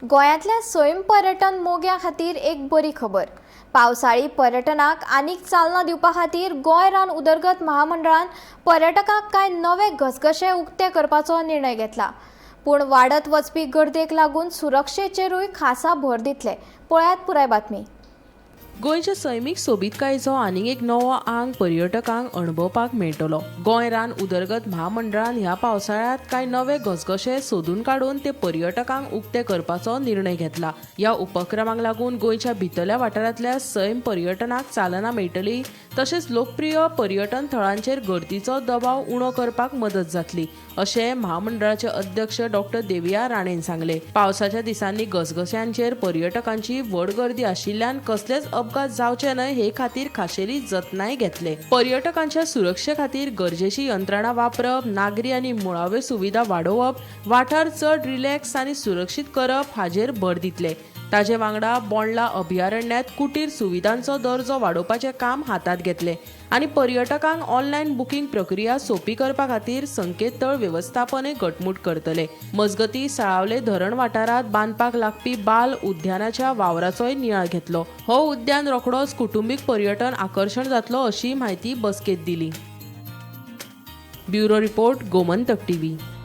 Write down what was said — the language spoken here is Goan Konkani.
गोंयांतल्या सैम पर्यटन मोग्यां खातीर एक बरी खबर. पावसाळी पर्यटनाक आनीक चालना दिवपा खातीर गोंय रान उदरगत महामंडळान पर्यटकांक कांय नवे घसघशे उक्ते करपाचो निर्णय घेतला. पूण वाडत वचपी गर्देक लागून सुरक्षेचेरूय खासा भर दितले. पळयात पुराय बातमी. गोंयच्या सैमीक सोबीतकायेचो आनीक एक नवो आंग पर्यटकांक अणभवपाक मेळटलो. गोंय रान उदरगत म्हामंडळान ह्या पावसाळ्यांत कांय नवे घसघशे सोदून काडून ते पर्यटकांक उक्ते करपाचो निर्णय घेतला. ह्या उपक्रमाक लागून गोंयच्या भितरल्या वाठारांतल्या सैम पर्यटनाक चालना मेळटली, तशेंच लोकप्रिय पर्यटन थळांचेर गर्दीचो दबाव उणो करपाक मदत जातली, अशें म्हामंडळाचे अध्यक्ष डॉक्टर देविया राणेन सांगलें. पावसाच्या दिसांनी घसघश्यांचेर पर्यटकांची व्हड गर्दी आशिल्ल्यान कसलेच अपघात जावचे न्हय हे खातीर खाशेली जतनाय घेतले. पर्यटकांच्या सुरक्षे खातीर गरजेची यंत्रणा वापरप, नागरी आनी मुळाव्यो सुविधा वाडोवप, वाठार चड रिलॅक्स आनी सुरक्षीत करप हाजेर भर दितले. ताजे वांगडा बोंडला अभयारण्यांत कुटीर सुविधांचो दर्जो वाडोवपाचें काम हातांत घेतलें आनी पर्यटकांक ऑनलायन बुकींग प्रक्रिया सोंपी करपा खातीर संकेतथळ वेवस्थापनय घटमूट करतले. मजगतीं, साळावले धरण वाठारांत बांदपाक लागपी बाल उद्यानाच्या वावराचोय नियाळ घेतलो. हो उद्यान रोखडोच कुटुंबीक पर्यटन आकर्शण जातलो, अशी म्हायती बसकेत दिली. Bureau report, Gomantak TV.